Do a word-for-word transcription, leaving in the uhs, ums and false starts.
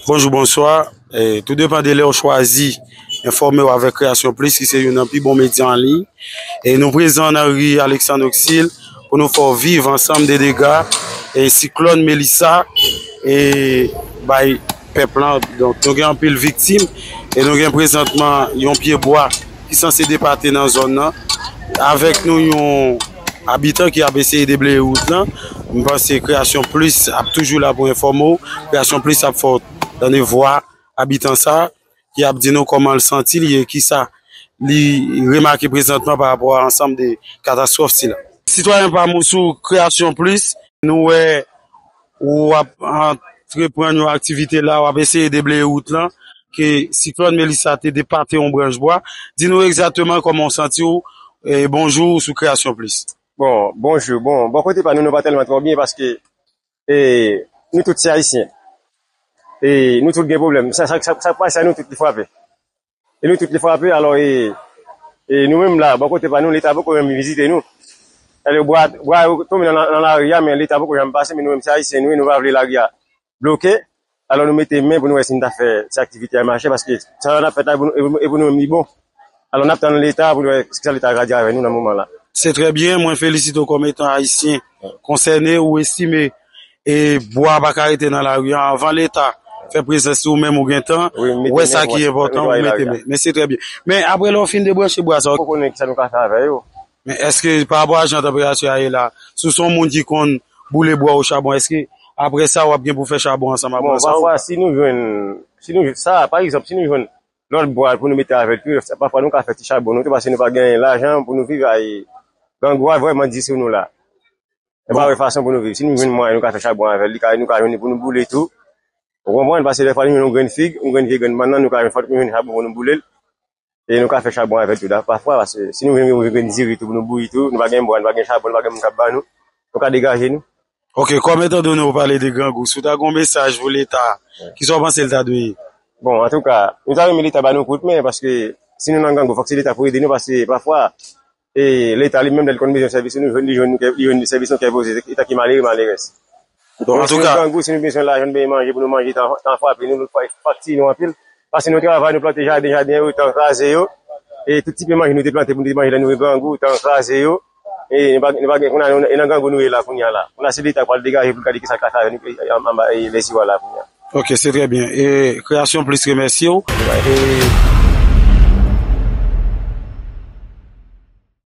Bonjou, bonswa. E, tou depann de lè w chwazi enfòme w avèk Kreyasyon Plis, ki se youn nan pi bon medya an liy. E nou prezan nan ri Alexandre Oxil pou nou fè w viv ansanm de dega e siklòn Melissa e bay pèp lan. Donk, nou gen anpil viktim e nou gen prezantman yon pye bwa ki sanse depate nan zòn nan. Avèk nou, yon abitan ki ap eseye debleye wout lan. M panse Kreyasyon Plis ap toujou la pou enfòme w. Kreyasyon Plis ap fè w tande vwa abitan sa a ki ap di nou kòman l santi li e kisa li remake prezantman pa rapò a ansanm de katastwòf sila. Sitwayen pa m, ou sou Kreyasyon Plis, nou wè ou ap antreprann yon aktivite la, w ap eseye debleye wout lan, ke siklòn Melissa te depate yon branch bwa. Di nou egzakteman kòman w santi w, e bonjou, ou sou Kreyasyon Plis. Bon, bonjou. Bon, bò kote pa nou, nou pa tèlman twò byen paske e, nou tout se Ayisyen. E nou tout gen pwoblèm. Sa, sa, sa, sa k pase a nou tout li frape. E nou tout li frape, alò, e, e nou menm la, bò kote pa nou, Leta poko menm vizite nou. Alò, bwa, bwa yo tonbe nan, nan lari a, men Leta poko janm pase, men nou menm se Ayisyen, nou, nou pa vle lari a bloke. Alò, nou mete men pou nou wè si n ta fè ti aktivite a mache, paske sa n ap fè la, e pou nou, e pou nou menm li bon. Alò, n ap tann Leta pou nou wè kisa Leta ka di avè nou nan moman la. Se trè byen, mwen felisite w kòm etan Ayisyen konsène, ou estime e bwa pa ka rete nan lari a. Anvan Leta fè prezans li, ou menm ou gentan wè sa ki enpòtan, ou mete men. Men se trè byen. Men apre lè w fin debranche bwa sa, ou konnen kisa nou ka fè avè yo. Men èske pa rapò a jan tanperati a ye la, si w se yon moun ki konn boule bwa ou chabon, èske apre sa w ap gen pou fè chabon ansanm ak bwa sa? Bon, pafwa, si nou jwenn, si nou jwenn sa, pa egzanp, si nou jwenn lòt bwa pou nou mete avè l tou, pafwa nou ka fè ti chabon nou tou, paske nou pa gen lajan pou nou viv, ay, grangou a vrèman di sou nou la. Nou pa wè fason pou nou viv. Si nou jwenn mwayen, nou ka fè chabon avè l, li ka, nou ka jwenn li pou nou boule tou. Ou konprann? Paske dèfwa nou jwenn yon grenn fig, yon grenn vye grenn bannann, nou ka jwenn, fòk nou jwenn chabon pou nou boule l. E nou ka fè chabon avè l tou la. Pafwa, paske si nou jwenn yon grenn diri tou pou nou bouyi tou, nou pa gen bwa, nou pa gen chabon, nou pa gen moun k ap ba nou, nou ka degaje nou. Ok, kòm etan done ou pale de grangou, si w ta gen yon mesaj pou Leta, kisa w panse l ta dwe ye? Bon, antouka, nou ta renmen Leta ba nou kout men, paske si nou nan grangou, fòk se Leta pou ede nou, paske pafwa, e Leta li menm, lè l konn bezwen sèvis nou, li jwenn, li jwenn, li jwenn sèvis nou kè poze, e tankou malere, malerès. Bon, antouka, grangou, si nou bezwen lajan, nou bezwen manje pou nou manje, tan, tan frape nou, nou fè fakti nou anpil. Paske nou travay, nou plante jaden, jaden yo, tan kraze yo. E tout ti pye manje nou te plante pou nou te manje lè nou grangou, tan kraze yo. E nou pa, nou pa gen, kounye a, e nan grangou nou ye la, kounye a la. Kounye a, se Leta k pral degaje pou l gade kisa l ka fè avè nou, e, anba, e, lèziwa la, kounye a. Ok, se trè byen. E Kreyasyon Plis remèsye w. E